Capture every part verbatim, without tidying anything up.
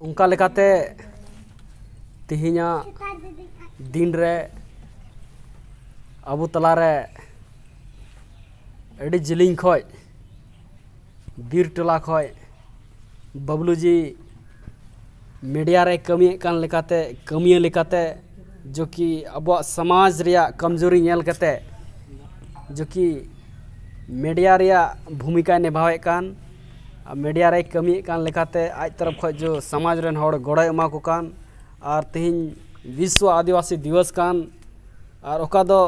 ᱚᱱᱠᱟ ᱞᱮᱠᱟᱛᱮ ᱛᱮᱦᱮᱧᱟᱜ ᱫᱤᱱ ᱨᱮ ᱟᱵᱚ ᱛᱟᱞᱟᱨᱮ ᱟᱹᱰᱤ ᱡᱮᱞᱮᱧ ᱠᱷᱚᱡ, ᱵᱤᱨ ᱴᱚᱞᱟ ᱠᱷᱚᱡ ᱵᱟᱵᱞᱩ ᱡᱤ ᱢᱤᱰᱤᱭᱟ ᱨᱮ ᱠᱟᱹᱢᱤᱭᱮᱫ ᱠᱟᱱ ᱞᱮᱠᱟᱛᱮ, ᱠᱟᱹᱢᱤᱭᱟᱹ ᱞᱮᱠᱟᱛᱮ, ᱡᱚ ᱠᱤ ᱟᱵᱚᱣᱟᱜ ᱥᱚᱢᱟᱡᱽ ᱨᱮᱭᱟᱜ ᱠᱚᱢᱡᱳᱨᱤ ᱧᱮᱞ ᱠᱟᱛᱮ, ᱡᱚ ᱠᱤ ᱢᱤᱰᱤᱭᱟ ᱨᱮᱭᱟᱜ ᱵᱷᱩᱢᱤᱠᱟᱭ ᱱᱤᱵᱷᱟᱣᱮᱫ ᱠᱟᱱ, ᱟᱨ ᱢᱤᱰᱤᱭᱟ ᱨᱮᱭ ᱠᱟᱹᱢᱤᱭᱮᱫ ᱠᱟᱱ ᱞᱮᱠᱟᱛᱮ ᱟᱡ ᱛᱚᱨᱚᱯ ᱠᱷᱚᱡ ᱡᱚ ᱥᱚᱢᱟᱡᱽ ᱨᱮᱱ ᱦᱚᱲ ᱜᱚᱲᱚᱭ ᱮᱢᱟ ᱠᱚ ᱠᱟᱱ, ᱟᱨ ᱛᱮᱦᱮᱧ ᱵᱤᱥᱥᱚ ᱟᱹᱫᱤᱵᱟᱹᱥᱤ ᱫᱤᱵᱚᱥ ᱠᱟᱱ, ᱟᱨ ᱚᱠᱟ ᱫᱚ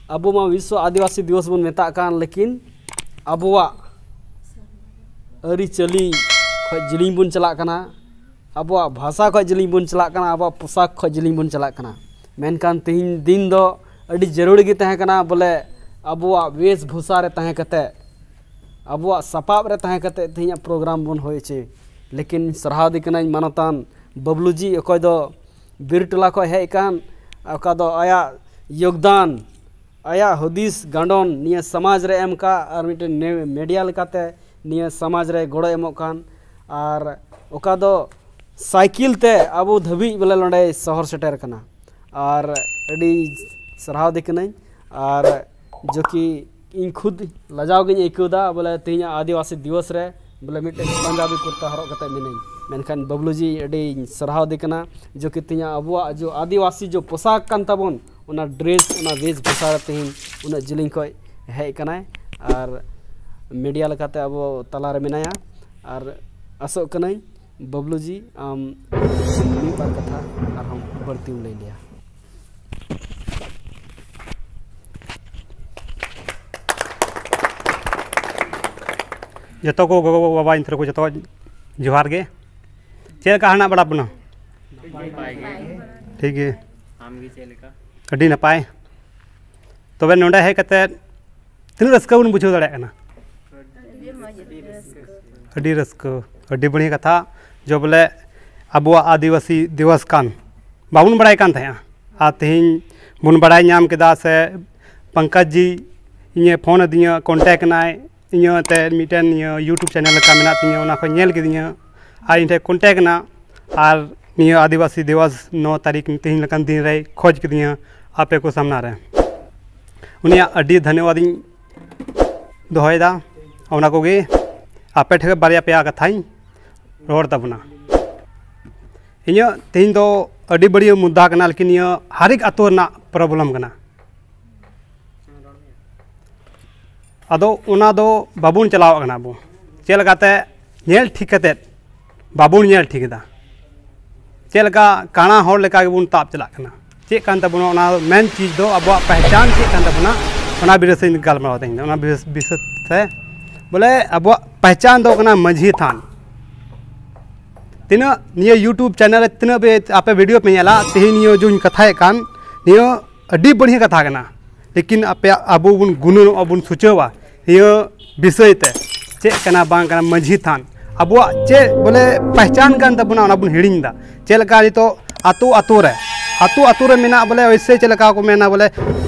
ᱟᱵᱚ ᱢᱟ ᱵᱤᱥᱥᱚ ᱟᱹᱫᱤᱵᱟᱹᱥᱤ ᱫᱤᱵᱚᱥ ᱵᱚᱱ ᱢᱮᱛᱟᱜ ᱠᱟᱱ, ᱞᱮᱠᱤᱱ ᱟᱵᱚᱣᱟᱜ ᱟᱹᱨᱤᱪᱟᱹᱞᱤ ᱠᱷᱚᱡ ᱡᱤᱞᱤᱧ ᱵᱚᱱ ᱪᱟᱞᱟᱜ ᱠᱟᱱᱟ, ᱟᱵᱚᱣᱟᱜ ᱵᱷᱟᱥᱟ ᱠᱷᱚᱡ ᱡᱤᱞᱤᱧ ᱵᱚᱱ ᱪᱟᱞᱟᱜ ᱠᱟᱱᱟ, ᱟᱵᱚᱣᱟᱜ ᱯᱳᱥᱟᱠ ᱠᱷᱚᱡ ᱡᱤᱞᱤᱧ ᱵᱚᱱ ᱪᱟᱞᱟᱜ ᱠᱟᱱᱟ᱾ ᱢᱮᱱᱠᱷᱟᱱ ᱛᱮᱦᱮᱧ ᱫᱤᱱ ᱫᱚ ᱟᱹᱰᱤ ᱡᱟᱹᱨᱩᱲ ᱜᱮ ᱛᱟᱦᱮᱸ ᱠᱟᱱᱟ, ᱵᱚᱞᱮ ᱟᱵᱚᱣᱟᱜ ᱵᱷᱮᱥ ᱵᱷᱩᱥᱟ ᱨᱮ ᱛᱟᱦᱮᱸ ᱠᱟᱛᱮ, ᱟᱵᱚᱣᱟᱜ ᱥᱟᱯᱟᱵ ᱨᱮ ᱛᱟᱦᱮᱸ ᱠᱟᱛᱮ ᱛᱮᱦᱮᱧᱟᱜ ᱯᱨᱳᱜᱨᱟᱢ ᱵᱚᱱ ᱦᱩᱭ ᱦᱚᱪᱚᱭ᱾ ᱞᱮᱠᱤᱱ ᱥᱟᱨᱦᱟᱣ ᱫᱮ ᱠᱟᱹᱱᱟᱹᱧ ᱢᱟᱱᱚᱛᱟᱱ ᱵᱟᱵᱞᱩ ᱡᱤ, ᱚᱠᱚᱭ ᱫᱚ ᱵᱤᱨ ᱴᱚᱞᱟ ᱠᱷᱚᱡ ᱦᱮᱡ ᱟᱠᱟᱱ, ᱚᱠᱟ ᱫᱚ ᱟᱭᱟᱜ ᱭᱳᱜᱽᱫᱟᱱ, ᱟᱭᱟᱜ ᱦᱩᱫᱤᱥ ᱜᱟᱸᱰᱚᱱ ᱱᱤᱭᱟᱹ ᱥᱚᱢᱟᱡᱽ ᱨᱮ ᱮᱢ ᱠᱟᱜ, ᱟᱨ ᱢᱤᱫᱴᱮᱱ ᱱᱮ-, ᱢᱤᱰᱤᱭᱟ ᱞᱮᱠᱟᱛᱮ ᱱᱤᱭᱟᱹ ᱥᱚᱢᱟᱡᱽ ᱨᱮ ᱜᱚᱲᱚᱭ ᱮᱢᱚᱜ ᱠᱟᱱ, ᱟᱨ ᱚᱠᱟ ᱫᱚ ᱥᱟᱭᱠᱮᱞ ᱛᱮ ᱟᱵᱚ ᱫᱷᱟᱹᱵᱤᱡ ᱵᱚᱞᱮ ᱱᱚᱰᱮᱭ ᱥᱚᱦᱚᱨ ᱥᱮᱴᱮᱨ ᱠᱟᱱᱟ᱾ ᱟᱨ ᱟᱹᱰᱤ ᱥᱟᱨᱦᱟᱣ ᱫᱮ ᱠᱟᱹᱱᱟᱹᱧ, ᱟᱨ ᱡᱚ ᱠᱤ ᱤᱧ ᱠᱷᱩᱫ ᱞᱟᱡᱟᱣ ᱜᱤᱧ ᱟᱹᱭᱠᱟᱹᱣ ᱮᱫᱟ, ᱵᱚᱞᱮ ᱛᱮᱦᱮᱧᱟᱜ ᱟᱹᱫᱤᱵᱟᱹᱥᱤ ᱫᱤᱵᱚᱥ ᱨᱮ ᱵᱚᱞᱮ ᱢᱤᱫᱴᱮᱱ ᱯᱟᱧᱡᱟᱵᱤ ᱠᱩᱨᱛᱟ ᱦᱚᱨᱚᱜ ᱠᱟᱛᱮ ᱢᱤᱱᱟᱹᱧ, ᱢᱮᱱᱠᱷᱟᱱ ᱵᱟᱵᱞᱩ ᱡᱤ ᱟᱹᱰᱤᱧ ᱥᱟᱨᱦᱟᱣ ᱫᱮ ᱠᱟᱱᱟ, ᱡᱚ ᱠᱤ ᱛᱮᱦᱮᱧᱟᱜ ᱟᱵᱚᱣᱟᱜ ᱡᱚ ᱟᱹᱫᱤᱵᱟᱹᱥᱤ ᱡᱚ ᱯᱳᱥᱟᱠ ᱠᱟᱱ ᱛᱟᱵᱚᱱ, ᱚᱱᱟ ᱰᱨᱮᱥ, ᱚᱱᱟ ᱵᱷᱮᱥ ᱵᱷᱩᱥᱟ ᱨᱮ ᱛᱮᱦᱮᱧ ᱩᱱᱟᱹᱜ ᱡᱤᱞᱤᱧ ᱠᱷᱚᱡ ᱦᱮᱡ ᱠᱟᱱᱟᱭ᱾ ᱟᱨ ᱢᱤᱰᱤᱭᱟ ᱞᱮᱠᱟᱛᱮ ᱟᱵᱚ ᱛᱟᱞᱟᱨᱮ ᱢᱮᱱᱟᱭᱟ, ᱟᱨ ᱟᱥᱚᱜ ᱠᱟᱹᱱᱟᱹᱧ ᱵᱟᱵᱞᱩ ᱡᱤ, ᱟᱢ ᱢᱤᱫ ᱵᱟᱨ ᱠᱟᱛᱷᱟ ᱟᱨᱦᱚᱸ ᱵᱟᱹᱲᱛᱤᱢ ᱞᱟᱹᱭ ᱞᱮᱭᱟ᱾ ᱡᱚᱛᱚ ᱠᱚ ᱜᱚᱜᱚ ᱵᱟᱵᱟ, ᱤᱧ ᱛᱚᱨᱚᱯ ᱠᱷᱚᱱ ᱡᱚᱛᱚ ᱡᱚᱦᱟᱨ ᱜᱮ᱾ ᱪᱮᱫ ᱞᱮᱠᱟ ᱦᱮᱱᱟᱜ ᱵᱟᱲᱟ ᱵᱚᱱᱟ? ᱱᱟᱯᱟᱭ ᱜᱮ᱾ ᱴᱷᱤᱠ ᱜᱮ᱾ ᱟᱢ ᱜᱮ ᱪᱮᱫ ᱞᱮᱠᱟ? ᱟᱹᱰᱤ ᱱᱟᱯᱟᱭ᱾ ᱛᱚᱵᱮ ᱱᱚᱰᱮ ᱦᱮᱡ ᱠᱟᱛᱮ ᱛᱤᱱᱟᱹᱜ ᱨᱟᱹᱥᱠᱟᱹ ᱵᱚᱱ ᱵᱩᱡᱷᱟᱹᱣ ᱫᱟᱲᱮᱭᱟᱜ ᱠᱟᱱᱟ? ᱟᱹᱰᱤ ᱨᱟᱹᱥᱠᱟᱹ, ᱟᱹᱰᱤ ᱵᱟᱹᱲᱤᱡ ᱠᱟᱛᱷᱟ᱾ ᱡᱚ ᱵᱚᱞᱮ ᱟᱵᱚᱣᱟᱜ ᱟᱹᱫᱤᱵᱟᱹᱥᱤ ᱫᱤᱵᱚᱥ ᱠᱟᱱ, ᱵᱟᱵᱚᱱ ᱵᱟᱲᱟᱭ ᱠᱟᱱ ᱛᱟᱦᱮᱸᱜᱼᱟ, ᱟᱨ ᱛᱮᱦᱮᱧ ᱵᱚᱱ ᱵᱟᱲᱟᱭ ᱧᱟᱢ ᱠᱮᱫᱟ᱾ ᱥᱮ ᱯᱚᱝᱠᱚᱡᱽ ᱡᱤ ᱤᱧᱮ ᱯᱷᱳᱱ ᱟᱹᱫᱤᱧᱟ, ᱠᱚᱱᱴᱮᱠᱴ ᱮᱱᱟᱭ, ᱤᱧᱟᱹᱜ ᱛᱮ ᱢᱤᱫᱴᱮᱱ ᱤᱭᱟᱹ YouTube ᱪᱮᱱᱮᱞ ᱞᱮᱠᱟ ᱢᱮᱱᱟᱜ ᱛᱤᱧᱟᱹ, ᱚᱱᱟ ᱠᱷᱚᱱ ᱧᱮᱞ ᱠᱤᱫᱤᱧᱟ᱾ ᱟᱡ ᱤᱧ ᱴᱷᱮᱱ ᱠᱚᱱᱴᱮᱠ ᱮᱱᱟ ᱟᱨ ᱱᱤᱭᱟᱹ ᱟᱹᱫᱤᱵᱟᱹᱥᱤ ᱫᱤᱵᱚᱥ ᱱᱚ ᱛᱟᱹᱨᱤᱠᱷ ᱛᱮᱦᱮᱧ ᱞᱮᱠᱟᱱ ᱫᱤᱱ ᱨᱮᱭ ᱠᱷᱚᱡᱽ ᱠᱤᱫᱤᱧᱟ ᱟᱯᱮ ᱠᱚ ᱥᱟᱢᱱᱟ ᱨᱮ᱾ ᱩᱱᱤᱭᱟᱜ ᱟᱹᱰᱤ ᱫᱷᱚᱱᱭᱚᱵᱟᱫ ᱤᱧ ᱫᱚᱦᱚᱭᱮᱫᱟ᱾ ᱚᱱᱟ ᱠᱚᱜᱮ ᱟᱯᱮ ᱴᱷᱮᱱ ᱵᱟᱨᱭᱟ ᱯᱮᱭᱟ ᱠᱟᱛᱷᱟᱧ ᱨᱚᱲ ᱛᱟᱵᱚᱱᱟ᱾ ᱤᱧᱟᱹᱜ ᱛᱮᱦᱮᱧ ᱫᱚ ᱟᱹᱰᱤ ᱵᱟᱹᱲᱤᱡ ᱢᱩᱫᱽᱫᱟ ᱠᱟᱱᱟ, ᱞᱮᱠᱤᱱ ᱱᱤᱭᱟᱹ ᱦᱟᱨᱮᱠ ᱟᱛᱳ ᱨᱮᱱᱟᱜ ᱯᱨᱚᱵᱞᱮᱢ ᱠᱟᱱᱟ᱾ ᱟᱫᱚ ᱚᱱᱟ ᱫᱚ ᱵᱟᱵᱚᱱ ᱪᱟᱞᱟᱣᱟᱜ ᱠᱟᱱᱟ ᱟᱵᱚ᱾ ᱪᱮᱫ ᱞᱮᱠᱟᱛᱮ ᱧᱮᱞ ᱴᱷᱤᱠ ᱠᱟᱛᱮᱫ ᱵᱟᱵᱚᱱ ᱧᱮᱞ ᱴᱷᱤᱠ ᱮᱫᱟ, ᱪᱮᱫ ᱞᱮᱠᱟ ᱠᱟᱬᱟ ᱦᱚᱲ ᱞᱮᱠᱟ ᱜᱮᱵᱚᱱ ᱛᱟᱵ ᱪᱟᱞᱟᱜ ᱠᱟᱱᱟ᱾ ᱪᱮᱫ ᱠᱟᱱ ᱛᱟᱵᱚᱱᱟ ᱚᱱᱟ ᱢᱮᱱ ᱪᱤᱡᱽ ᱫᱚ, ᱟᱵᱚᱣᱟᱜ ᱯᱮᱦᱪᱟᱱ ᱪᱮᱫ ᱠᱟᱱ ᱛᱟᱵᱚᱱᱟ, ᱚᱱᱟ ᱵᱤᱥᱚᱭ ᱛᱮᱧ ᱜᱟᱞᱢᱟᱨᱟᱣ ᱛᱮᱦᱮᱧ ᱫᱚ᱾ ᱚᱱᱟ ᱵᱤᱥ- ᱵᱤᱥᱚᱭ ᱛᱮ ᱵᱚᱞᱮ ᱟᱵᱚᱣᱟᱜ ᱯᱮᱦᱪᱟᱱ ᱫᱚ ᱠᱟᱱᱟ ᱢᱟᱹᱡᱷᱤ ᱛᱷᱟᱱ᱾ ᱛᱤᱱᱟᱹᱜ ᱱᱤᱭᱟᱹ YouTube ᱪᱮᱱᱮᱞ ᱨᱮ ᱛᱤᱱᱟᱹᱜ ᱯᱮ ᱟᱯᱮ ᱵᱷᱤᱰᱤᱭᱳ ᱯᱮ ᱧᱮᱞᱟ, ᱛᱮᱦᱮᱧ ᱱᱤᱭᱟᱹ ᱡᱩᱧ ᱠᱟᱛᱷᱟᱭᱮᱫ ᱠᱟᱱ, ᱱᱤᱭᱟᱹ ᱟᱹᱰᱤ ᱵᱟᱹᱲᱦᱤᱭᱟᱹ ᱠᱟᱛᱷᱟ ᱠᱟᱱᱟ᱾ ᱞᱮᱠᱤᱱ ᱟᱯᱮᱭᱟᱜ ᱟᱵᱚ ᱵᱚᱱ ᱜᱩᱱᱟᱹᱱᱚᱜᱼᱟ, ᱵᱚᱱ ᱥᱚᱪᱟᱹᱣᱟ ᱱᱤᱭᱟᱹ ᱵᱤᱥᱚᱭ ᱛᱮ, ᱪᱮᱫ ᱠᱟᱱᱟ ᱵᱟᱝ ᱠᱟᱱᱟ ᱢᱟᱹᱡᱷᱤ ᱛᱷᱟᱱ, ᱟᱵᱚᱣᱟᱜ ᱪᱮᱫ ᱵᱚᱞᱮ ᱯᱮᱦᱪᱟᱱ ᱠᱟᱱ ᱛᱟᱵᱚᱱᱟ, ᱚᱱᱟ ᱵᱚᱱ ᱦᱤᱲᱤᱧ ᱮᱫᱟ᱾ ᱪᱮᱫ ᱞᱮᱠᱟ ᱱᱤᱛᱚᱜ ᱟᱛᱳ ᱟᱛᱳ ᱨᱮ, ᱟᱛᱳ ᱟᱛᱳ ᱨᱮ ᱢᱮᱱᱟᱜ ᱵᱚᱞᱮ, ᱳᱭᱥᱮ ᱪᱮᱫ ᱞᱮᱠᱟ ᱠᱚ ᱢᱮᱱᱟ ᱵᱚᱞᱮ,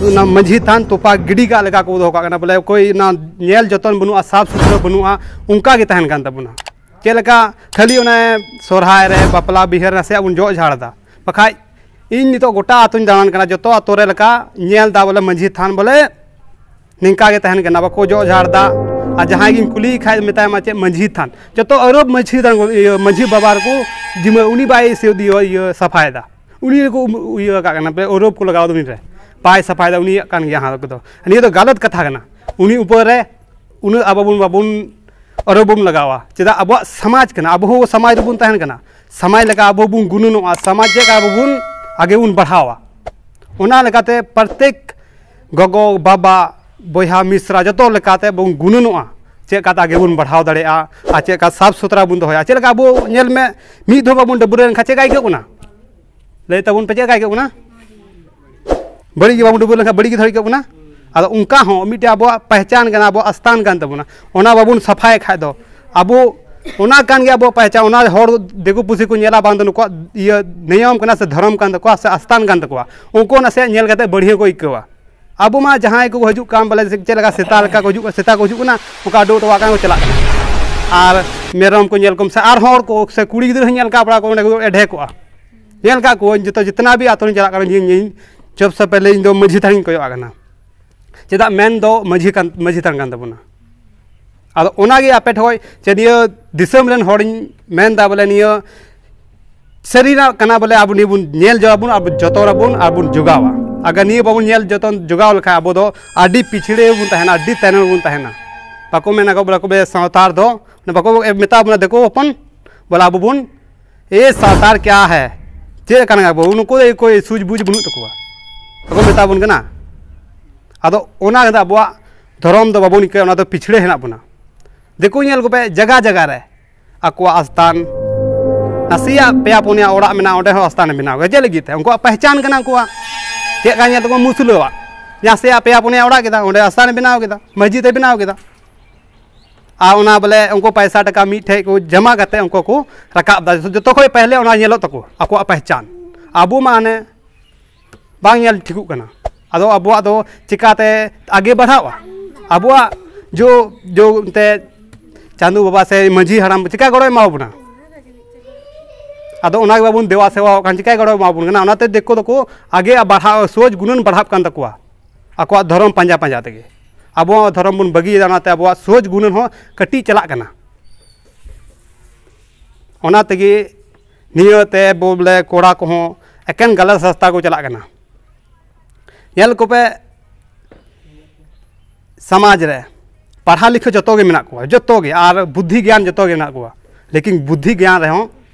ᱚᱱᱟ ᱢᱟᱹᱡᱷᱤ ᱛᱷᱟᱱ ᱛᱚᱯᱟ ᱜᱤᱰᱤ ᱠᱟᱜ ᱞᱮᱠᱟ ᱠᱚ ᱫᱚᱦᱚ ᱠᱟᱜ ᱠᱟᱱᱟ ᱵᱚᱞᱮ, ᱚᱠᱚᱭ ᱚᱱᱟ ᱧᱮᱞ ᱡᱚᱛᱚᱱ ᱵᱟᱹᱱᱩᱜᱼᱟ, ᱥᱟᱯᱷ ᱥᱩᱛᱨᱟᱹ ᱵᱟᱹᱱᱩᱜᱼᱟ, ᱚᱱᱠᱟ ᱜᱮ ᱛᱟᱦᱮᱱ ᱠᱟᱱ ᱛᱟᱵᱚᱱᱟ᱾ ᱪᱮᱫ ᱞᱮᱠᱟ ᱠᱷᱟᱹᱞᱤ ᱚᱱᱮ ᱥᱚᱨᱦᱟᱭ ᱨᱮ, ᱵᱟᱯᱞᱟ ᱵᱤᱦᱟᱹ ᱨᱮ ᱱᱟᱥᱮᱭᱟᱜ ᱵᱚᱱ ᱡᱚᱜ ᱡᱷᱟᱲ ᱮᱫᱟ, ᱵᱟᱠᱷᱟᱡ ᱤᱧ ᱱᱤᱛᱚᱜ ᱜᱚᱴᱟ ᱟᱛᱳᱧ ᱫᱟᱬᱟᱱ ᱠᱟᱱᱟ, ᱡᱚᱛᱚ ᱟᱛᱳ ᱨᱮ ᱞᱮᱠᱟ ᱧᱮᱞ ᱮᱫᱟ ᱵᱚᱞᱮ ᱢᱟᱹᱡᱷᱤ ᱛᱷᱟᱱ ᱵᱚᱞᱮ ᱱᱤᱝᱠᱟ ᱜᱮ ᱛᱟᱦᱮᱱ ᱠᱟᱱᱟ, ᱵᱟᱠᱚ ᱡᱚᱜ ᱡᱷᱟᱲ ᱮᱫᱟ᱾ ᱟᱨ ᱡᱟᱦᱟᱸᱭ ᱜᱤᱧ ᱠᱩᱞᱤᱭᱮ ᱠᱷᱟᱡ ᱢᱮᱛᱟᱭ ᱢᱟ ᱪᱮᱫ ᱢᱟᱹᱡᱷᱤ ᱛᱷᱟᱱ, ᱡᱚᱛᱚ ᱟᱹᱨᱩᱵ ᱢᱟᱹᱡᱷᱤ ᱛᱷᱟᱱ, ᱤᱭᱟᱹ, ᱢᱟᱹᱡᱷᱤ ᱵᱟᱵᱟ ᱨᱮᱠᱚ ᱡᱤᱢᱟᱹ, ᱩᱱᱤ ᱵᱟᱭ ᱤᱭᱟᱹ ᱥᱟᱯᱷᱟᱭᱮᱫᱟ, ᱩᱱᱤ ᱨᱮᱠᱚ ᱤᱭᱟᱹ ᱟᱠᱟᱫ ᱠᱟᱱᱟ, ᱵᱚᱞᱮ ᱟᱹᱨᱩᱵ ᱠᱚ ᱞᱟᱜᱟᱣ ᱮᱫᱟ ᱩᱱᱤ ᱨᱮ, ᱵᱟᱭ ᱥᱟᱯᱷᱟᱭᱮᱫᱟ, ᱩᱱᱤᱭᱟᱜ ᱠᱟᱱ ᱜᱮᱭᱟ ᱦᱟᱸᱜ ᱠᱚᱫᱚ᱾ ᱱᱤᱭᱟᱹ ᱫᱚ ᱜᱟᱞᱟᱛ ᱠᱟᱛᱷᱟ ᱠᱟᱱᱟ᱾ ᱩᱱᱤ ᱩᱯᱚᱨ ᱨᱮ ᱩᱱᱟᱹᱜ ᱟᱵᱚ ᱵᱚᱱ ᱵᱟᱵᱚᱱ ᱟᱹᱨᱩᱵ ᱵᱚᱱ ᱞᱟᱜᱟᱣᱟ, ᱪᱮᱫᱟᱜ ᱟᱵᱚᱣᱟᱜ ᱥᱚᱢᱟᱡᱽ ᱠᱟᱱᱟ, ᱟᱵᱚ ᱦᱚᱸ ᱥᱚᱢᱟᱡᱽ ᱨᱮᱵᱚᱱ ᱛᱟᱦᱮᱱ ᱠᱟᱱᱟ᱾ ᱥᱚᱢᱟᱡᱽ ᱞᱮᱠᱟ ᱟᱵᱚ ᱵᱚᱱ ᱜᱩᱱᱟᱹᱱᱚᱜᱼᱟ, ᱥᱚᱢᱟᱡᱽ ᱪᱮᱫ ᱞᱮᱠᱟ ᱟᱵᱚ ᱵᱚᱱ ᱟᱜᱮ ᱵᱚᱱ ᱵᱟᱲᱦᱟᱣᱟ᱾ ᱚᱱᱟ ᱞᱮᱠᱟᱛᱮ ᱯᱨᱚᱛᱮᱠ ᱜᱚᱜᱚ ᱵᱟᱵᱟ ᱵᱚᱭᱦᱟ ᱢᱤᱥᱨᱟ ᱡᱚᱛᱚ ᱞᱮᱠᱟᱛᱮ ᱵᱚᱱ ᱜᱩᱱᱟᱹᱱᱚᱜᱼᱟ, ᱪᱮᱫ ᱞᱮᱠᱟᱛᱮ ᱟᱜᱮ ᱵᱚᱱ ᱵᱟᱲᱦᱟᱣ ᱫᱟᱲᱮᱭᱟᱜᱼᱟ ᱟᱨ ᱪᱮᱫ ᱞᱮᱠᱟ ᱥᱟᱯᱷ ᱥᱩᱛᱨᱟ ᱵᱚᱱ ᱫᱚᱦᱚᱭᱟ᱾ ᱪᱮᱫ ᱞᱮᱠᱟ ᱟᱵᱚ ᱧᱮᱞ ᱢᱮ, ᱢᱤᱫ ᱫᱷᱟᱣ ᱵᱟᱵᱚᱱ ᱰᱟᱹᱵᱽᱨᱟᱹ ᱞᱮᱱᱠᱷᱟᱱ ᱪᱮᱫ ᱞᱮᱠᱟ ᱟᱹᱭᱠᱟᱹᱜ ᱠᱟᱱᱟ? ᱞᱟᱹᱭ ᱛᱟᱵᱚᱱ ᱯᱮ, ᱪᱮᱫ ᱞᱮᱠᱟ ᱟᱹᱭᱠᱟᱹᱜ ᱠᱟᱱᱟ? ᱵᱟᱹᱲᱤᱡ ᱜᱮ, ᱵᱟᱵᱚᱱ ᱰᱟᱹᱵᱽᱨᱟᱹ ᱞᱮᱱᱠᱷᱟᱱ ᱵᱟᱹᱲᱤᱡ ᱜᱮ ᱟᱹᱭᱠᱟᱹᱜ ᱠᱟᱱᱟ᱾ ᱟᱫᱚ ᱚᱱᱠᱟ ᱦᱚᱸ ᱢᱤᱫᱴᱮᱡ ᱟᱵᱚᱣᱟᱜ ᱯᱮᱦᱪᱟᱱ ᱠᱟᱱᱟ, ᱟᱵᱚᱣᱟᱜ ᱟᱥᱛᱟᱱ ᱠᱟᱱ ᱛᱟᱵᱚᱱᱟ, ᱚᱱᱟ ᱵᱟᱵᱚᱱ ᱥᱟᱯᱷᱟᱭ ᱠᱷᱟᱡ ᱫᱚ ᱟᱵᱚ ᱚᱱᱟ ᱠᱟᱱ ᱜᱮᱭᱟ ᱟᱵᱚᱣᱟᱜ ᱯᱮᱦᱪᱟᱱ᱾ ᱚᱱᱟ ᱦᱚᱲ ᱫᱤᱠᱩ ᱯᱩᱥᱤ ᱠᱚ ᱧᱮᱞᱟ ᱵᱟᱝ ᱫᱚ ᱱᱩᱠᱩᱣᱟᱜ ᱤᱭᱟᱹ ᱱᱤᱭᱚᱢ ᱠᱟᱱᱟ ᱥᱮ ᱫᱷᱚᱨᱚᱢ ᱠᱟᱱ ᱛᱟᱠᱚᱣᱟ ᱥᱮ ᱟᱥᱛᱟᱱ ᱠᱟᱱ ᱛᱟᱠᱚᱣᱟ, ᱩᱱᱠᱩ ᱱᱟᱥᱮᱭᱟᱜ ᱧᱮᱞ ᱠᱟᱛᱮ ᱵᱟᱹᱲᱦᱤᱭᱟᱹ ᱠᱚ ᱟᱹᱭᱠᱟᱹᱣᱟ᱾ ᱟᱵᱚ ᱢᱟ ᱡᱟᱦᱟᱸᱭ ᱠᱚ ᱦᱤᱡᱩᱜ ᱠᱟᱱ ᱵᱚᱞᱮ ᱪᱮᱫ ᱞᱮᱠᱟ ᱥᱮᱛᱟ ᱞᱮᱠᱟ ᱠᱚ ᱦᱤᱡᱩᱜ ᱠᱟᱱᱟ, ᱥᱮᱛᱟ ᱠᱚ ᱦᱤᱡᱩᱜ ᱠᱟᱱᱟ, ᱚᱱᱠᱟ ᱩᱰᱟᱹᱣ ᱦᱚᱴᱚ ᱠᱟᱜ ᱠᱟᱱᱟ ᱠᱚ ᱪᱟᱞᱟᱜ ᱠᱟᱱᱟ᱾ ᱟᱨ ᱢᱮᱨᱚᱢ ᱠᱚ ᱧᱮᱞ ᱠᱚᱢ ᱥᱮ, ᱟᱨ ᱦᱚᱲ ᱠᱚ ᱥᱮ ᱠᱩᱲᱤ ᱜᱤᱫᱽᱨᱟᱹ ᱦᱚᱸ ᱧᱮᱞ ᱠᱟᱜ ᱵᱟᱲᱟ ᱠᱚ, ᱚᱸᱰᱮ ᱠᱚ ᱮᱰᱷᱮ ᱠᱚᱜᱼᱟ᱾ ᱧᱮᱞ ᱠᱟᱜ ᱠᱚᱣᱟᱹᱧ ᱡᱚᱛᱚ, ᱡᱤᱛᱱᱟ ᱵᱷᱤ ᱟᱛᱳ ᱨᱤᱧ ᱪᱟᱞᱟᱜ ᱠᱟᱱᱟ, ᱤᱧ, ᱤᱧ ᱥᱚᱵ ᱥᱮ ᱯᱮᱦᱞᱮ ᱤᱧ ᱫᱚ ᱢᱟᱹᱡᱷᱤ ᱛᱷᱟᱱ ᱤᱧ ᱠᱚᱭᱚᱜ ᱟᱜ ᱠᱟᱱᱟ᱾ ᱪᱮᱫᱟᱜ ᱢᱮᱱ ᱫᱚ ᱢᱟᱹᱡᱷᱤ ᱠᱟᱱ, ᱢᱟᱹᱡᱷᱤ ᱛᱷᱟᱱ ᱠᱟᱱ ᱛᱟᱵᱚᱱᱟ᱾ ᱟᱫᱚ ᱚᱱᱟᱜᱮ ᱟᱯᱮ ᱴᱷᱮᱱ ᱠᱷᱚᱱ ᱥᱮ ᱱᱤᱭᱟᱹ ᱫᱤᱥᱚᱢ ᱨᱮᱱ ᱦᱚᱲᱤᱧ ᱢᱮᱱᱫᱟ, ᱵᱚᱞᱮ ᱱᱤᱭᱟᱹ ᱥᱟᱹᱨᱤᱱᱟᱜ ᱠᱟᱱᱟ, ᱵᱚᱞᱮ ᱟᱵᱚ ᱱᱤᱭᱟᱹ ᱵᱚᱱ ᱧᱮᱞ ᱡᱚᱝ ᱟᱵᱚᱱ, ᱟᱵᱚ ᱡᱚᱛᱚᱱ ᱟᱵᱚᱱ ᱟᱨ ᱵᱚᱱ ᱡᱚᱜᱟᱣᱟ᱾ ᱟᱜᱟᱨ ᱱᱤᱭᱟᱹ ᱵᱟᱵᱚᱱ ᱧᱮᱞ ᱡᱚᱛᱚᱱ ᱡᱚᱜᱟᱣ ᱞᱮᱠᱷᱟᱱ, ᱟᱵᱚ ᱫᱚ ᱟᱹᱰᱤ ᱯᱤᱪᱷᱲᱟᱹ ᱵᱚᱱ ᱛᱟᱦᱮᱱᱟ, ᱟᱹᱰᱤ ᱛᱟᱭᱱᱚᱢ ᱨᱮᱵᱚᱱ ᱛᱟᱦᱮᱱᱟ᱾ ᱵᱟᱠᱚ ᱢᱮᱱᱟ ᱠᱚ ᱵᱚᱞᱮ ᱠᱚ ᱵᱮ ᱥᱟᱶᱛᱟᱨ ᱫᱚ, ᱵᱟᱠᱚ ᱢᱮᱛᱟ ᱵᱚᱱᱟ ᱫᱤᱠᱩ ᱦᱚᱯᱚᱱ, ᱵᱚᱞᱮ ᱟᱵᱚ ᱵᱚᱱ, "ᱮ ᱥᱟᱶᱛᱟᱨ ᱠᱭᱟ ᱦᱮ?" ᱪᱮᱫ ᱠᱟᱱᱟ ᱵᱚ? ᱩᱱᱠᱩ ᱫᱚ ᱠᱳᱭ ᱥᱩᱡᱽ ᱵᱩᱡᱽ ᱵᱟᱹᱱᱩᱜ ᱛᱟᱠᱚᱣᱟ, ᱵᱟᱠᱚ ᱢᱮᱛᱟ ᱵᱚᱱ ᱠᱟᱱᱟ᱾ ᱟᱫᱚ ᱚᱱᱟ ᱨᱮᱫᱚ ᱟᱵᱚᱣᱟᱜ ᱫᱷᱚᱨᱚᱢ ᱫᱚ ᱵᱟᱵᱚᱱ ᱤᱠᱟᱹᱭᱟ, ᱚᱱᱟ ᱫᱚ ᱯᱤᱪᱷᱲᱟᱹ ᱦᱮᱱᱟᱜ ᱵᱚᱱᱟ᱾ ᱫᱤᱠᱩ ᱧᱮᱞ ᱠᱚᱯᱮ, ᱡᱟᱭᱜᱟ ᱡᱟᱭᱜᱟ ᱨᱮ ᱟᱠᱚᱣᱟᱜ ᱟᱥᱛᱟᱱ, ᱱᱟᱥᱮᱭᱟᱜ ᱯᱮᱭᱟ ᱯᱩᱱᱭᱟ ᱚᱲᱟᱜ ᱢᱮᱱᱟᱜᱼᱟ, ᱚᱸᱰᱮ ᱦᱚᱸ ᱟᱥᱛᱟᱱ ᱵᱮᱱᱟᱣ ᱠᱮᱫᱟ᱾ ᱪᱮᱫ ᱞᱟᱹᱜᱤᱫ ᱛᱮ? ᱩᱱᱠᱩᱣᱟᱜ ᱯᱮᱦᱪᱟᱱ ᱠᱟᱱᱟ, ᱩᱱᱠᱩᱣᱟᱜ ᱪᱮᱫ ᱠᱟᱱ ᱧᱮᱞ ᱛᱟᱠᱚ ᱢᱩᱥᱞᱟᱹᱣᱟᱜ᱾ ᱱᱟᱥᱮᱭᱟᱜ ᱯᱮᱭᱟ ᱯᱩᱱᱭᱟ ᱚᱲᱟᱜ ᱠᱮᱫᱟ, ᱚᱸᱰᱮ ᱟᱥᱛᱟᱱ ᱵᱮᱱᱟᱣ ᱠᱮᱫᱟ, ᱢᱟᱹᱡᱷᱤ ᱛᱮ ᱵᱮᱱᱟᱣ ᱠᱮᱫᱟ᱾ ᱟᱨ ᱚᱱᱟ ᱵᱚᱞᱮ ᱩᱱᱠᱩ ᱯᱚᱭᱥᱟ ᱴᱟᱠᱟ ᱢᱤᱫ ᱴᱷᱮᱡ ᱠᱚ ᱡᱚᱢᱟ ᱠᱟᱛᱮ ᱩᱱᱠᱩ ᱠᱚ ᱨᱟᱠᱟᱵ ᱮᱫᱟ᱾ ᱡᱚᱛᱚ ᱠᱷᱚᱡ ᱯᱮᱦᱞᱮ ᱚᱱᱟ ᱧᱮᱞᱚᱜ ᱛᱟᱠᱚ, ᱟᱠᱚᱣᱟᱜ ᱯᱮᱦᱪᱟᱱ᱾ ᱟᱵᱚ ᱢᱟ ᱦᱟᱱᱮ ᱵᱟᱝ ᱧᱮᱞ ᱴᱷᱤᱠᱚᱜ ᱠᱟᱱᱟ᱾ ᱟᱫᱚ ᱟᱵᱚᱣᱟᱜ ᱫᱚ ᱪᱤᱠᱟᱛᱮ ᱟᱜᱮ ᱵᱟᱲᱦᱟᱜᱼᱟ? ᱟᱵᱚᱣᱟᱜ ᱡᱚ, ᱡᱚ ᱮᱱᱛᱮ ᱪᱟᱸᱫᱳ ᱵᱟᱵᱟ ᱥᱮ ᱢᱟᱹᱡᱷᱤ ᱦᱟᱲᱟᱢ ᱪᱤᱠᱟ ᱜᱚᱲᱚᱭ ᱮᱢᱟ ᱵᱚᱱᱟ? ᱟᱫᱚ ᱚᱱᱟ ᱜᱮ ᱵᱟᱵᱚᱱ ᱫᱮᱣᱟ ᱥᱮᱣᱟᱣᱟᱜ ᱠᱷᱟᱱ ᱪᱤᱠᱟᱭ ᱜᱚᱲᱚ ᱮᱢᱟ ᱵᱚᱱ ᱠᱟᱱᱟ? ᱚᱱᱟᱛᱮ ᱫᱤᱠᱩ ᱫᱚᱠᱚ ᱟᱜᱮ ᱵᱟᱲᱦᱟᱣ, ᱥᱳᱪ ᱜᱩᱱᱟᱹᱱ ᱵᱟᱲᱦᱟᱜ ᱠᱟᱱ ᱛᱟᱠᱚᱣᱟ, ᱟᱠᱚᱣᱟᱜ ᱫᱷᱚᱨᱚᱢ ᱯᱟᱸᱡᱟ ᱯᱟᱸᱡᱟ ᱛᱮᱜᱮ᱾ ᱟᱵᱚᱣᱟᱜ ᱫᱷᱚᱨᱚᱢ ᱵᱚᱱ ᱵᱟᱹᱜᱤᱭᱮᱫᱟ, ᱚᱱᱟᱛᱮ ᱟᱵᱚᱣᱟᱜ ᱥᱳᱪ ᱜᱩᱱᱟᱹᱱ ᱦᱚᱸ ᱠᱟᱹᱴᱤᱡ ᱪᱟᱞᱟᱜ ᱠᱟᱱᱟ᱾ ᱚᱱᱟ ᱛᱮᱜᱮ ᱱᱤᱭᱟᱹᱛᱮ ᱵᱚᱞᱮ ᱠᱚᱲᱟ ᱠᱚᱦᱚᱸ ᱮᱠᱮᱱ ᱜᱟᱞᱟᱛ ᱨᱟᱥᱛᱟ ᱠᱚ ᱪᱟᱞᱟᱜ ᱠᱟᱱᱟ᱾ ᱧᱮᱞ ᱠᱚᱯᱮ, ᱥᱚᱢᱟᱡᱽ ᱨᱮ ᱯᱟᱲᱦᱟᱣ ᱞᱤᱠᱷᱟᱹ ᱡᱚᱛᱚ ᱜᱮ ᱢᱮᱱᱟᱜ ᱠᱚᱣᱟ, ᱡᱚᱛᱚ ᱜᱮ, ᱟᱨ ᱵᱩᱫᱽᱫᱷᱤ ᱜᱮᱭᱟᱱ ᱡᱚᱛᱚ ᱜᱮ ᱢᱮᱱᱟᱜ ᱠᱚᱣᱟ, ᱞᱮᱠᱤᱱ ᱵᱩᱫᱽᱫᱷᱤ ᱜᱮᱭᱟᱱ ᱨᱮᱦᱚᱸ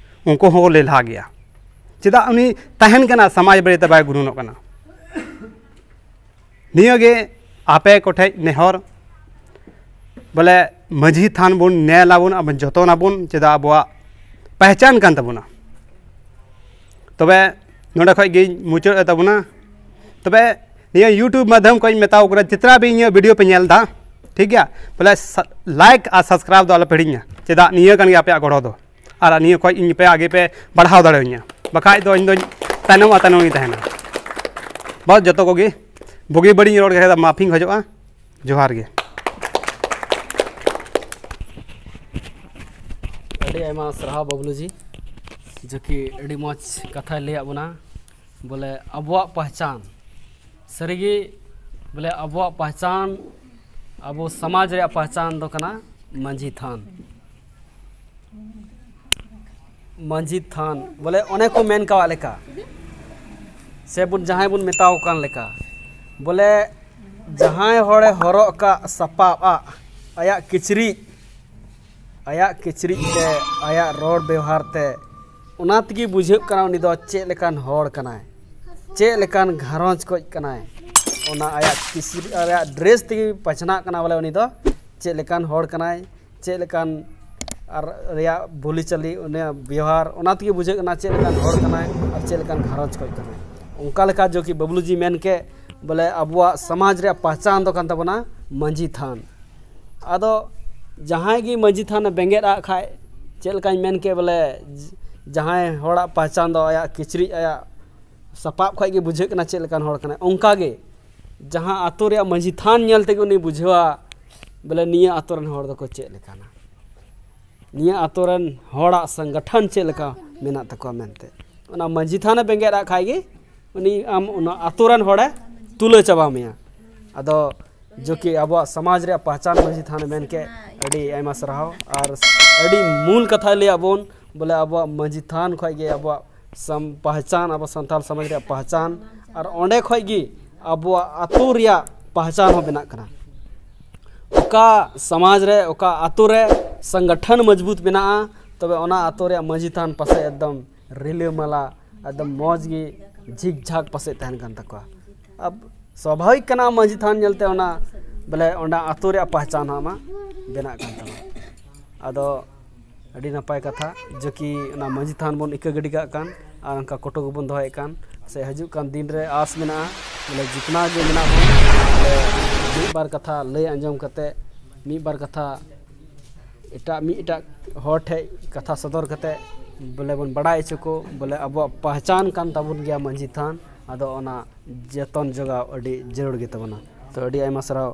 ᱩᱱᱠᱩ ᱦᱚᱸ ᱞᱮᱞᱦᱟ ᱜᱮᱭᱟ᱾ ᱪᱮᱫᱟᱜ ᱩᱱᱤ ᱛᱟᱦᱮᱱ ᱠᱟᱱᱟ, ᱥᱚᱢᱟᱡᱽ ᱵᱟᱨᱮᱛᱮ ᱵᱟᱭ ᱜᱩᱱᱟᱹᱱᱚᱜ ᱠᱟᱱᱟ? ᱱᱤᱭᱟᱹᱜᱮ ᱟᱯᱮ ᱠᱚᱴᱷᱮᱡ ᱱᱮᱦᱚᱨ, ᱵᱚᱞᱮ ᱢᱟᱹᱡᱷᱤ ᱛᱷᱟᱱ ᱵᱚᱱ ᱧᱮᱞ ᱟᱵᱚᱱ, ᱟᱵᱚᱱ ᱡᱚᱛᱚᱱ ᱟᱵᱚᱱ, ᱪᱮᱫᱟᱜ ᱟᱵᱚᱣᱟᱜ ᱯᱮᱦᱪᱟᱱ ᱠᱟᱱ ᱛᱟᱵᱚᱱᱟ᱾ ᱛᱚᱵᱮ ᱱᱚᱰᱮ ᱠᱷᱚᱡ ᱜᱤᱧ ᱢᱩᱪᱟᱹᱫ ᱮᱫ ᱛᱟᱵᱚᱱᱟ᱾ ᱛᱚᱵᱮ ᱱᱤᱭᱟᱹ YouTube ᱢᱟᱫᱽᱫᱷᱚᱢ ᱠᱷᱚᱡ ᱤᱧ ᱢᱮᱛᱟᱣ ᱠᱚ ᱠᱟᱱᱟ, ᱡᱮᱛᱱᱟ ᱵᱤᱱ ᱤᱧᱟᱹᱜ video ᱯᱮ ᱧᱮᱞ ᱮᱫᱟ, ᱴᱷᱤᱠ ᱜᱮᱭᱟ, ᱵᱚᱞᱮ ᱥᱟ-, like ᱟᱨ subscribe ᱫᱚ ᱟᱞᱚ ᱯᱮ ᱦᱤᱲᱤᱧᱟ, ᱪᱮᱫᱟᱜ ᱱᱤᱭᱟᱹ ᱠᱟᱱ ᱜᱮᱭᱟ ᱟᱯᱮᱭᱟᱜ ᱜᱚᱲᱚ ᱫᱚ᱾ ᱟᱨ ᱱᱤᱭᱟᱹ ᱠᱷᱚᱡ ᱤᱧ ᱯᱮ ᱟᱜᱮ ᱯᱮ ᱵᱟᱲᱦᱟᱣ ᱫᱟᱲᱮᱭᱟᱹᱧᱟ, ᱵᱟᱠᱷᱟᱡ ᱫᱚ ᱤᱧ ᱫᱚᱧ ᱛᱟᱭᱱᱚᱢ ᱟᱨ ᱛᱟᱭᱱᱚᱢ ᱜᱤᱧ ᱛᱟᱦᱮᱱᱟ᱾ ᱵᱟᱥ, ᱡᱚᱛᱚ ᱠᱚᱜᱮ ᱵᱩᱜᱤ ᱵᱟᱹᱲᱤᱡ ᱤᱧ ᱨᱚᱲ ᱠᱮᱫᱟ, ᱢᱟᱯᱷᱤᱧ ᱠᱷᱚᱡᱚᱜᱼᱟ᱾ ᱡᱚᱦᱟᱨ ᱜᱮ᱾ ᱟᱭᱢᱟ ᱥᱟᱨᱦᱟᱣ ᱵᱟᱵᱞᱩ ᱡᱤ, ᱡᱚᱠᱤ ᱟᱹᱰᱤ ᱢᱚᱡᱽ ᱠᱟᱛᱷᱟᱭ ᱞᱟᱹᱭᱟᱫ ᱵᱚᱱᱟ᱾ ᱵᱚᱞᱮ ᱟᱵᱚᱣᱟᱜ ᱯᱟᱦᱪᱟᱱ, ᱥᱟᱹᱨᱤᱜᱮ ᱵᱚᱞᱮ ᱟᱵᱚᱣᱟᱜ ᱯᱟᱦᱪᱟᱱ, ᱟᱵᱚ ᱥᱚᱢᱟᱡᱽ ᱨᱮᱭᱟᱜ ᱯᱟᱦᱪᱟᱱ ᱫᱚ ᱠᱟᱱᱟ ᱢᱟᱹᱡᱷᱤ ᱛᱷᱟᱱ᱾ ᱢᱟᱹᱡᱷᱤ ᱛᱷᱟᱱ ᱵᱚᱞᱮ ᱚᱱᱮ ᱠᱚ ᱢᱮᱱ ᱠᱟᱣᱟᱜ ᱞᱮᱠᱟ, ᱥᱮ ᱵᱚᱱ ᱡᱟᱦᱟᱸᱭ ᱵᱚᱱ ᱢᱮᱛᱟᱣ ᱠᱟᱱ ᱞᱮᱠᱟ, ᱵᱚᱞᱮ ᱡᱟᱦᱟᱸᱭ ᱦᱚᱲᱮ ᱦᱚᱨᱚᱜ ᱠᱟᱜ ᱥᱟᱯᱟᱵ ᱟᱜ, ᱟᱭᱟᱜ ᱠᱤᱪᱨᱤᱡ, ᱟᱭᱟᱜ ᱠᱤᱪᱨᱤᱡ ᱛᱮ, ᱟᱭᱟᱜ ᱨᱚᱲ ᱵᱮᱣᱦᱟᱨ ᱛᱮ, ᱚᱱᱟ ᱛᱮᱜᱮ ᱵᱩᱡᱷᱟᱹᱜ ᱠᱟᱱᱟ ᱩᱱᱤ ᱫᱚ ᱪᱮᱫ ᱞᱮᱠᱟᱱ ᱦᱚᱲ ᱠᱟᱱᱟᱭ, ᱪᱮᱫ ᱞᱮᱠᱟᱱ ᱜᱷᱟᱨᱚᱸᱡᱽ ᱠᱷᱚᱡ ᱠᱟᱱᱟᱭ᱾ ᱚᱱᱟ ᱟᱭᱟᱜ ᱠᱤᱪᱨᱤᱡ, ᱟᱭᱟᱜ ᱰᱨᱮᱥ ᱛᱮᱜᱮ ᱵᱟᱪᱷᱱᱟᱜ ᱠᱟᱱᱟ ᱵᱚᱞᱮ ᱩᱱᱤ ᱫᱚ ᱪᱮᱫ ᱞᱮᱠᱟᱱ ᱦᱚᱲ ᱠᱟᱱᱟᱭ, ᱪᱮᱫ ᱞᱮᱠᱟᱱ ᱟᱨ ᱨᱮᱭᱟᱜ ᱵᱳᱞᱤᱪᱟᱹᱞᱤ, ᱩᱱᱤᱭᱟᱜ ᱵᱮᱣᱦᱟᱨ, ᱚᱱᱟ ᱛᱮᱜᱮ ᱵᱩᱡᱷᱟᱹᱜ ᱠᱟᱱᱟ ᱪᱮᱫ ᱞᱮᱠᱟᱱ ᱦᱚᱲ ᱠᱟᱱᱟᱭ ᱟᱨ ᱪᱮᱫ ᱞᱮᱠᱟᱱ ᱜᱷᱟᱨᱚᱸᱡᱽ ᱠᱷᱚᱡ ᱠᱟᱱᱟᱭ᱾ ᱚᱱᱠᱟ ᱞᱮᱠᱟ ᱡᱚᱠᱤ ᱵᱟᱵᱞᱩ ᱡᱤ ᱢᱮᱱ ᱠᱮᱫ, ᱵᱚᱞᱮ ᱟᱵᱚᱣᱟᱜ ᱥᱚᱢᱟᱡᱽ ᱨᱮᱭᱟᱜ ᱯᱟᱦᱪᱟᱱ ᱫᱚ ᱠᱟᱱ ᱛᱟᱵᱚᱱᱟ ᱢᱟᱹᱡᱷᱤ ᱛᱷᱟᱱ᱾ ᱟᱫᱚ ᱡᱟᱦᱟᱸᱭ ᱜᱮ ᱢᱟᱹᱡᱷᱤ ᱛᱷᱟᱱᱮ ᱵᱮᱸᱜᱮᱫ ᱟᱜ ᱠᱷᱟᱡ, ᱪᱮᱫ ᱞᱮᱠᱟᱧ ᱢᱮᱱ ᱠᱮᱫ, ᱵᱚᱞᱮ ᱡᱟᱦᱟᱸᱭ ᱦᱚᱲᱟᱜ ᱯᱟᱦᱪᱟᱱ ᱫᱚ ᱟᱭᱟᱜ ᱠᱤᱪᱨᱤᱡ, ᱟᱭᱟᱜ ᱥᱟᱯᱟᱵ ᱠᱷᱚᱡ ᱜᱮ ᱵᱩᱡᱷᱟᱹᱜ ᱠᱟᱱᱟ ᱪᱮᱫ ᱞᱮᱠᱟᱱ ᱦᱚᱲ ᱠᱟᱱᱟᱭ, ᱚᱱᱠᱟ ᱜᱮ ᱡᱟᱦᱟᱸ ᱟᱛᱳ ᱨᱮᱭᱟᱜ ᱢᱟᱹᱡᱷᱤ ᱛᱷᱟᱱ ᱧᱮᱞ ᱛᱮᱜᱮ ᱩᱱᱤ ᱵᱩᱡᱷᱟᱹᱣᱟ ᱵᱚᱞᱮ ᱱᱤᱭᱟᱹ ᱟᱛᱳ ᱨᱮᱱ ᱦᱚᱲ ᱫᱚᱠᱚ ᱪᱮᱫ ᱞᱮᱠᱟᱱᱟ, ᱱᱤᱭᱟᱹ ᱟᱛᱳ ᱨᱮᱱ ᱦᱚᱲᱟᱜ ᱥᱚᱝᱜᱚᱴᱷᱚᱱ ᱪᱮᱫ ᱞᱮᱠᱟ ᱢᱮᱱᱟᱜ ᱛᱟᱠᱚᱣᱟ ᱢᱮᱱᱛᱮ᱾ ᱚᱱᱟ ᱢᱟᱹᱡᱷᱤ ᱛᱷᱟᱱᱮ ᱵᱮᱸᱜᱮᱫ ᱟᱜ ᱠᱷᱟᱡ ᱜᱮ ᱩᱱᱤ ᱟᱢ ᱚᱱᱟ ᱟᱛᱳ ᱨᱮᱱ ᱦᱚᱲᱮ ᱛᱩᱞᱟᱹ ᱪᱟᱵᱟ ᱢᱮᱭᱟ᱾ ᱟᱫᱚ ᱡᱚᱠᱤ ᱟᱵᱚᱣᱟᱜ ᱥᱚᱢᱟᱡᱽ ᱨᱮᱭᱟᱜ ᱯᱟᱦᱪᱟᱱ ᱢᱟᱹᱡᱷᱤ ᱛᱷᱟᱱᱮ ᱢᱮᱱ ᱠᱮᱫ, ᱟᱹᱰᱤ ᱟᱭᱢᱟ ᱥᱟᱨᱦᱟᱣ᱾ ᱟᱨ ᱟᱹᱰᱤ ᱢᱩᱞ ᱠᱟᱛᱷᱟᱭ ᱞᱟᱹᱭᱟᱫ ᱵᱚᱱ, ᱵᱚᱞᱮ ᱟᱵᱚᱣᱟᱜ ᱢᱟᱹᱡᱷᱤ ᱛᱷᱟᱱ ᱠᱷᱚᱡ ᱜᱮ ᱟᱵᱚᱣᱟᱜ ᱥᱟᱢ-, ᱯᱟᱦᱪᱟᱱ, ᱟᱵᱚ ᱥᱟᱱᱛᱟᱲ ᱥᱚᱢᱟᱡᱽ ᱨᱮᱭᱟᱜ ᱯᱟᱦᱪᱟᱱ, ᱟᱨ ᱚᱸᱰᱮ ᱠᱷᱚᱡ ᱜᱮ ᱟᱵᱚᱣᱟᱜ ᱟᱛᱳ ᱨᱮᱭᱟᱜ ᱯᱟᱦᱪᱟᱱ ᱦᱚᱸ ᱵᱮᱱᱟᱜ ᱠᱟᱱᱟ᱾ ᱚᱠᱟ ᱥᱚᱢᱟᱡᱽ ᱨᱮ, ᱚᱠᱟ ᱟᱛᱳ ᱨᱮ ᱥᱚᱝᱜᱚᱴᱷᱚᱱ ᱢᱚᱡᱽᱵᱩᱛ ᱢᱮᱱᱟᱜᱼᱟ, ᱛᱚᱵᱮ ᱚᱱᱟ ᱟᱛᱳ ᱨᱮᱭᱟᱜ ᱢᱟᱹᱡᱷᱤ ᱛᱷᱟᱱ ᱯᱟᱥᱮ ᱮᱠᱫᱚᱢ ᱨᱤᱞᱟᱹᱢᱟᱞᱟ, ᱮᱠᱫᱚᱢ ᱢᱚᱡᱽ ᱜᱮ ᱡᱷᱤᱠ ᱡᱷᱟᱠ ᱯᱟᱥᱮ ᱛᱟᱦᱮᱱ ᱠᱟᱱ ᱛᱟᱠᱚᱣᱟ᱾ ᱟᱵ-, ᱥᱣᱟᱵᱷᱟᱵᱤᱠ ᱠᱟᱱᱟ ᱢᱟᱹᱡᱷᱤ ᱛᱷᱟᱱ ᱧᱮᱞᱛᱮ ᱚᱱᱟ ᱵᱚᱞᱮ ᱚᱸᱰᱮ ᱟᱛᱳ ᱨᱮᱭᱟᱜ ᱯᱟᱦᱪᱟᱱ ᱦᱚᱸ ᱟᱢᱟᱜ ᱵᱮᱱᱟᱜ ᱠᱟᱱ ᱛᱟᱢᱟ᱾ ᱟᱫᱚ ᱟᱹᱰᱤ ᱱᱟᱯᱟᱭ ᱠᱟᱛᱷᱟ ᱡᱮ ᱠᱤ ᱚᱱᱟ ᱢᱟᱹᱡᱷᱤ ᱛᱷᱟᱱ ᱵᱚᱱ ᱤᱠᱟᱹ ᱜᱤᱰᱤ ᱠᱟᱜ ᱠᱟᱱ ᱟᱨ ᱚᱱᱠᱟ ᱠᱚᱴᱚ ᱜᱮᱵᱚᱱ ᱫᱚᱦᱚᱭᱮᱫ ᱠᱟᱱ᱾ ᱥᱮ ᱦᱤᱡᱩᱜ ᱠᱟᱱ ᱫᱤᱱ ᱨᱮ ᱟᱸᱥ ᱢᱮᱱᱟᱜᱼᱟ, ᱵᱚᱞᱮ ᱡᱤᱛᱱᱟ ᱜᱮ ᱢᱮᱱᱟᱜ ᱵᱚᱱ, ᱵᱚᱞᱮ ᱢᱤᱫ ᱵᱟᱨ ᱠᱟᱛᱷᱟ ᱞᱟᱹᱭ ᱟᱸᱡᱚᱢ ᱠᱟᱛᱮ, ᱢᱤᱫ ᱵᱟᱨ ᱠᱟᱛᱷᱟ ᱮᱴᱟᱜ, ᱢᱤᱫ ᱮᱴᱟᱜ ᱦᱚᱲ ᱴᱷᱮᱡ ᱠᱟᱛᱷᱟ ᱥᱚᱫᱚᱨ ᱠᱟᱛᱮ ᱵᱚᱞᱮ ᱵᱚᱱ ᱵᱟᱲᱟᱭ ᱦᱚᱪᱚ ᱠᱚ, ᱵᱚᱞᱮ ᱟᱵᱚᱣᱟᱜ ᱯᱟᱦᱪᱟᱱ ᱠᱟᱱ ᱛᱟᱵᱚᱱ ᱜᱮᱭᱟ ᱢᱟᱹᱡᱷᱤ ᱛᱷᱟᱱ᱾ ᱟᱫᱚ ᱚᱱᱟ ᱡᱚᱛᱚᱱ ᱡᱚᱜᱟᱣ ᱟᱹᱰᱤ ᱡᱟᱹᱨᱩᱲ ᱜᱮ ᱛᱟᱵᱚᱱᱟ᱾ ᱛᱚ ᱟᱹᱰᱤ ᱟᱭᱢᱟ ᱥᱟᱨᱦᱟᱣ᱾